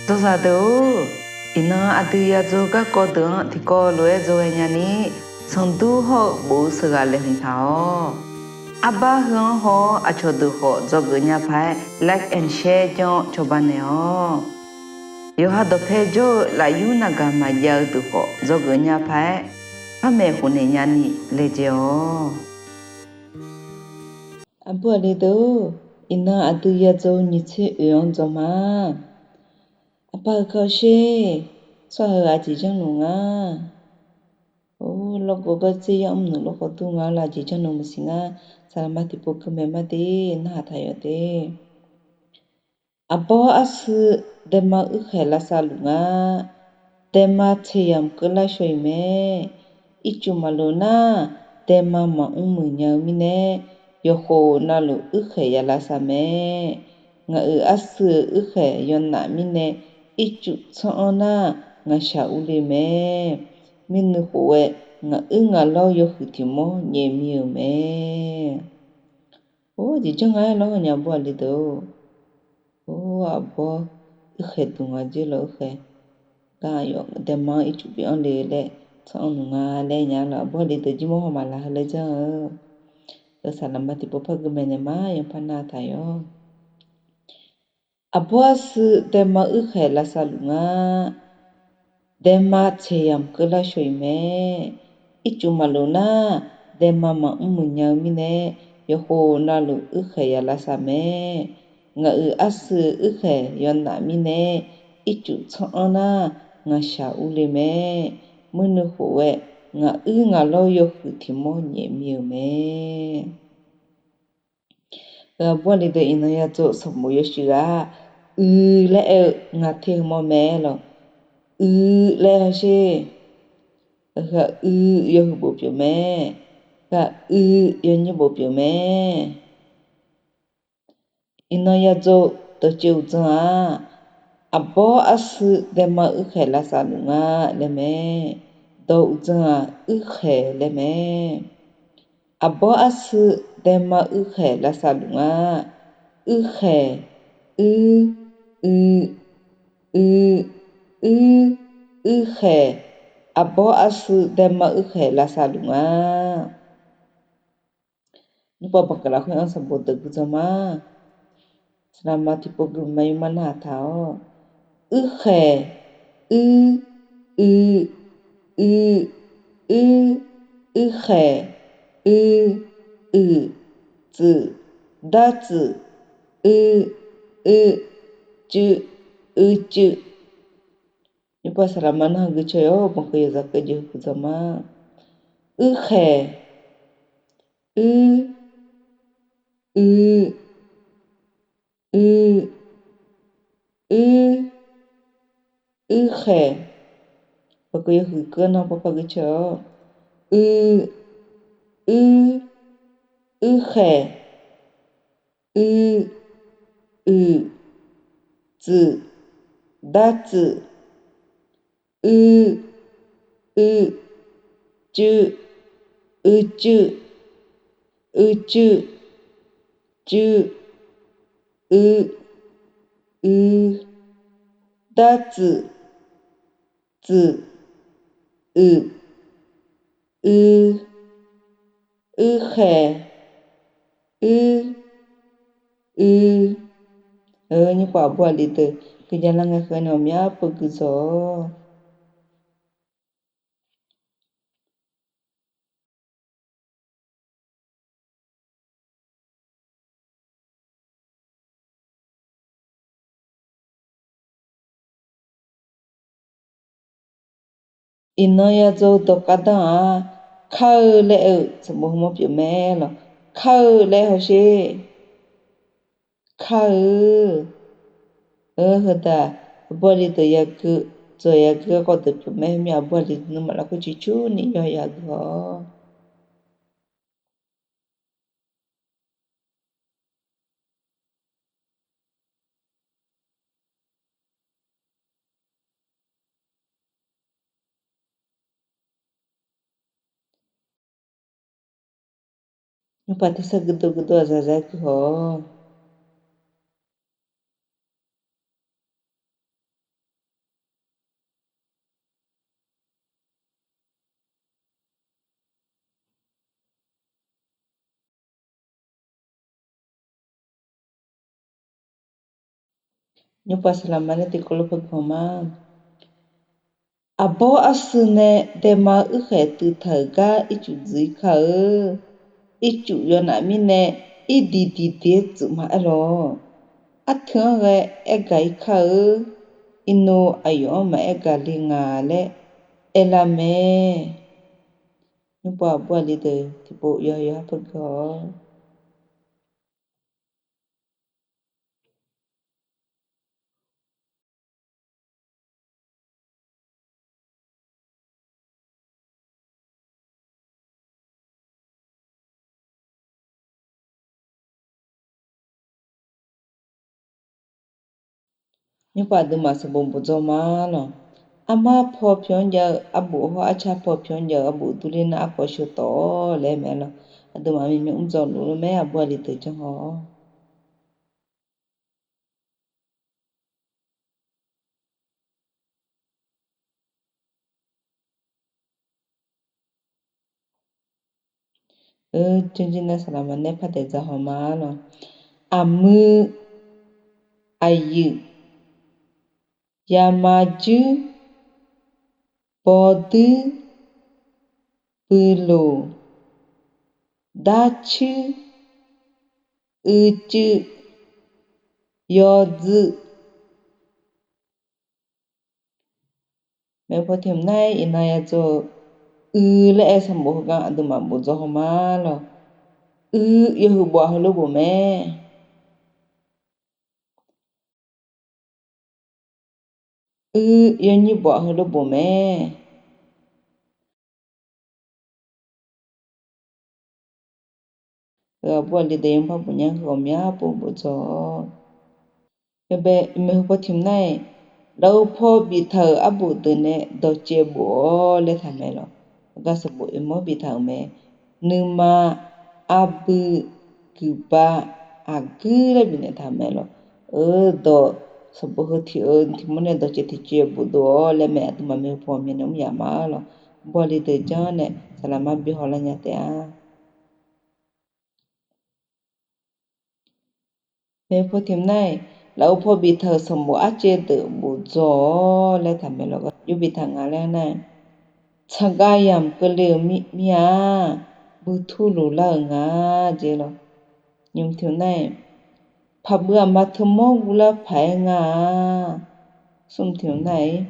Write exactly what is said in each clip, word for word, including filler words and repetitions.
Dzawzaq deuq-or, iqnan aqdui yadzaw garkawv deuq-anr tiqkawv lof-aer dzawghae nyani, sanqdur hawr-eu bof-eu sheuqghaq laeqhmq taq-awq. Arbar heu-anr haw-awr aqcawq deuq khawf dzawgeuf nya paq-aer like and share janr-awr cawba naeq-awq. Yawqha dawqpae jawr-eu lafyur navgaq maqjav-eu deuq khawf dzawgeuf nya paq-aer, par maeqhu naeq nyani laejae-awq. Aqbur aqli deuq-or, iqnan aqdui yadzaw nyiq tser oeq-anr dzaw ma. Aqpaq-euq kar sher, tsawrhaq-euq aqjeq janrluf nga. Or, lawrgawv gar tser yar mrnuq lawrkhawf dur nga-ar laf, aqjeq janrluf maqsiq ngar. Saqlaqma tiqpov keuvmae mar de, narhaq taq yawq de. Aqbawr arsui daema uirkhaeq lavsav luf nga. Daema tseq yamq keuvlar shaw-iq mae. Ircuf maqlof nar, daema maqmr muiq nya-eu mirnae, yawqkhof navluf uirkhaeq ya lavsav mae. Ngaq-euq arsui-euq uirkhaeq yawnaf mirnae, ircuf tsanr-anr nar, ngaqshaq urle mae. Mirnuikhof-aer, ngaq uir ngaq lawr yawhuiq tiq mawr nyaef mir-euq mae. Or, jeq janr nga-aer lawr nya aqbur aqli deuq-or. Or, aqbawr uirkhaeq duq nga jer lawr uirkhaeq. Gar yawf daema-anr ircuf bi anr le laer tsanr-anr nuq nga laer nya lawq. Aqbur aqli deuq jir mawr haw maqlaq heu laer janr-eu. Dawq saqlaqma tiqpov par gui maeqnaeq ma, yanr par nar taq yawq. Aqbawr arsui daema uirkhaeq lavsav luf nga. Daema tseq yamq keuvlar shaw-iq mae. Ircuf maqlof nar, daema maqmr muiq nya-eu mirnae, yawqkhof navluf uirkhaeq ya lavsav mae. Ngaq-euq arsui-euq uirkhaeq yawnaf mirnae, ircuf tsanr-anr nar, ngaqshaq urle mae. Muirnuikhof-aer, ngaq uir ngaq lawr yawhuiq tiq mawr nyaef mir-euq mae. Aqbur aqli deuq iqnan yadzaw sanqbof yawshuif ghaq, uiq laer aer-eu ngaq te heu mawr mae lawq. Uiq laer hawsher. Heu-aq uiq yawhuiq bof pyeuf mae. Heu-aq uiq yawnyir bof pyeuf mae. Iqnan yadzaw dawqtsuif uqdzan-aq, aqbawr arsui daema uirkhaeq lavsav luf nga laer mae. Dawq uqdzan-aq, uirkhaeq laer mae. Aqbawr arsui daema uirkhaeq lavsav luf nga. Uirkhaeq, uir, uiq, uiq, uir, uirkhaeq. Aqbawr arsui daema uirkhaeq lavsav luf nga. Nymrpav banqkaq lafkhoer-anr sanqbof deuq gui dzawq ma. Saqlaqma tiqpov gui maeq ma, narhaq taq-awr. Uirkhaeq, uir, uiq, uiq, uir, uirkhaeq, uir, uiq, tsuif, dartsuif, uir, uir, cuiv, uircuiv. Nymrpav saqlaqma narhaq gui caw-awr, banqkeuv yawzaq keuv jeq gui dzawq ma. Uirkhaeq, uir, uiq, uiq, uir, uirkhaeq. Banqkeuv yawhuiq keuv nar pawpar gui caw-awr, uiq, uir, uirkhaeq, uir, uiq, tsuif, dartsuif, uir, uir, cuiv, uircuiv, uircuiv, cuiv, uir, uir, dartsuif, tsuif, uiq, uir, uirkhaeq, uir, uir. Nymrpav aqbur aqli deuq guiqlanq lar ngae khaeqnaeq ghawqmya pov gui dzawq-awr. Iqnan yadzaw dawqkhav danr-aq, kar-eu laer aer-eu sanqbof heu mawr pyeuf mae lawq. Kar-eu laer hawsher. Kar-eu. Heu-aq, aqbur aqli deuq yagui, dzawq yagui garkawv deuq pyeuf mae. Heu mir aqbur aqli nuima lafkhoer ciqcurni yawqha yagui-awr. Nymrpav tersar guirdov guirdov-aq zaqzaq gui haw-awr. Nymrpov saqlaqma nae tiqkawv lof-aer pawbyan ma. Aqbawr arsui nae daema uirkhaeq tuivtaq-euq gar ircuf dzuif-ir kar-eu. Ircuf yawnaf mirnae irdiq diqdiq-aer tsuif ma aer lawq. Artui-anr ghae aer gaq-ir kar-eu. Irnov aqyawf-anr maqaer gaq le nga laer aerlar mae. Nymrpov aqbur aqli deuq tiqpov yawqha yawqha pawbyan-awr. Nymrpov aqduimaf sanqbof bof dzaw ma lawq. Armar paw pyeuf-anr jav-eu arbof hawr, arcar paw pyeuf-anr jav-eu arbof durler nar arkawv sheu tawf-awr laer mae lawq. Aqduimaf mimir mr dzaw luf-eu mae, aqbur aqli deuq janr haw-awr. Janrjir nar saqlaqma nae par daef dzaq haw ma lawq. Aqmuiq, aqyuif, yamaqjuir, bawduir, builoq, darcuir, uicuiv, yawdzuiv. Maeqhu paw tiq hmq nar-aer iqnan ya dzaw-eu, ui laer aer sanqbof heugar aqduimaf bof dzaw haw ma lawq. Ui yawhuiq bof-aq heulof bof mae. Ui yawnyir bof-aq heulof bof mae. Heu aqbur aqli deuq yawmr par bof nya, heu ghawqmya pov bof dzaw-awr. Maeqhu paw tiq hmq nar-aq, lafov paw biftaq-euq arbof deuq nae dawqcaev bof-awr laer taq mae lawq. Heugar sanqbof oeqmawr biftaq-euq mae. Nuima, arbui, guiqbav, aqguir laer bifnaeq taq-euq mae lawq. Eu, dawq sanqbof heu tiq-eu tiq mawr nae dawqcaev tiqcaev bofdov-awr laer mae. Aqduimaf maeqhu paw myavnaeq mr yaf ma lawq. Aqbur aqli deuq janr nae saqlaqma bi haw lar nya taef-a. Maeqhu paw tiq hmq nar-aq, lafov paw biftaq-euq sanqbof arcaev deuq bof dzaw-awr laer taq mae lawq. Yawbiftaq nga laer nar-aq, tsaqgav yamq keuvle-eu mir-a, buitur luf lar-euq nga jeq lawq. Nyiq tiq hmq nar-aq, paqbuiv aqma teumawr guvlar paq-aer nga-a. Smr tiq hmq nar-aq,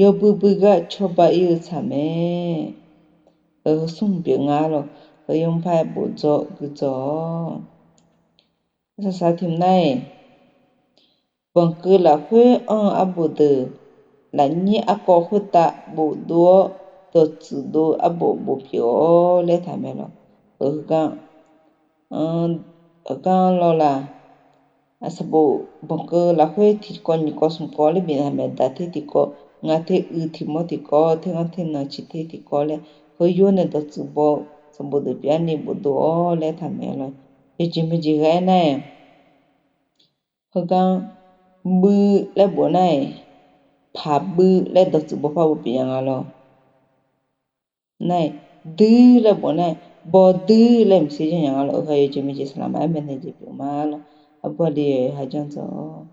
yawbui bui gar cawba ir-eu tsaq mae. Eu, smr pyeuf nga lawq. Heu yawmr par-aer bof dzaw guidzaw-awr. Saqsaq tiq hmq nar-aq, banqkeuv lafkhoer anr-eu arbof deuq, lafnyir arkawv khoertav bofdov-awr, dawqtsuif dov-eu arbof bof pyeuf-awr laer taq mae lawq. Eu, heugar, heugar lawq laq, sanqbof banqkeuv lafkhoer tiqkawv nyiq kawv smq kawv laer bifnaeq mae. Daq ter tiqkawv, nga ter uiq tiqmawr tiqkawv, ter nganr ter nanq ciq ter tiqkawv laer, heu yawr nae dawqtsuif baw-eu sanqbof deuq pyeuf-awr ni bofdov-awr laer taq mae lawq. Yawjeq maeqjeq ghae-aer nar-aq, heugar, buiv laer bof nar-aq, paqbuiv laer dawqtsuif baw par bof pyeuf nya nga lawq. Nar-aq, duir laer bof nar-aq, bawduir laer mqsir janr nya nga lawq. Heu khaq yawjeq maeqjeq saqlaqma-aer maeqnaeq jeq pyeuf ma lawq. Aqbur aqli yawqha janr dzaw-awr.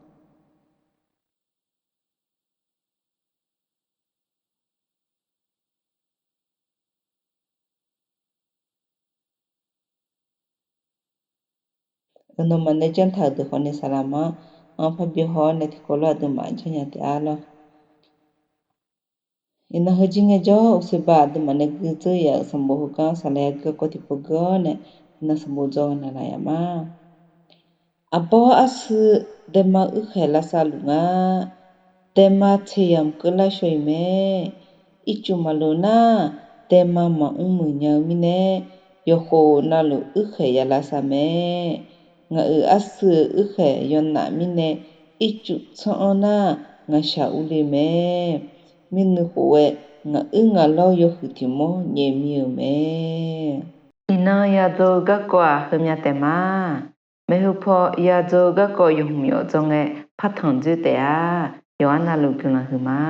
Nawmaf nae janr taq-euq deuq khawf ni saqlaqma-anr parbi haw-awr nae tiqkawv lof aqduimaf janrnya taef-a lawr. Iqnan heujir ngaejawr, uqseqba aqduimaf nae guidzeur yaf-euq sanqbof heugar saqlaq ya gui garkawv tiqpov gui-awr nae, iqnan sanqbof dzaw-eu naqlaq yaf ma. Aqbawr arsui daema uirkhaeq lavsav luf nga. Daema tseq yamq keuvlar shaw-iq mae. Ircuf maqloq nar, daema maqmr muiq nya-eu mirnae, yawqkhof navluf uirkhaeq ya lavsav mae. Ngaq-euq arsui-euq uirkhaeq yawnaf mirnae, ircuf tsanr-anr nar, ngaqshaq urle mae. Mirnuikhof-aer, ngaq uir ngaq lawr yawhuiq tiq mawr nyaef mir-euq mae. Iqnan ya dzaw-eu garkawv-aq heumya taef ma. Maeqhu paw ya dzaw-eu garkawv yawhmq yawf dzaw ngae, partanq dzoer taef-a. Yawqha navluf guiqlanq huiq ma.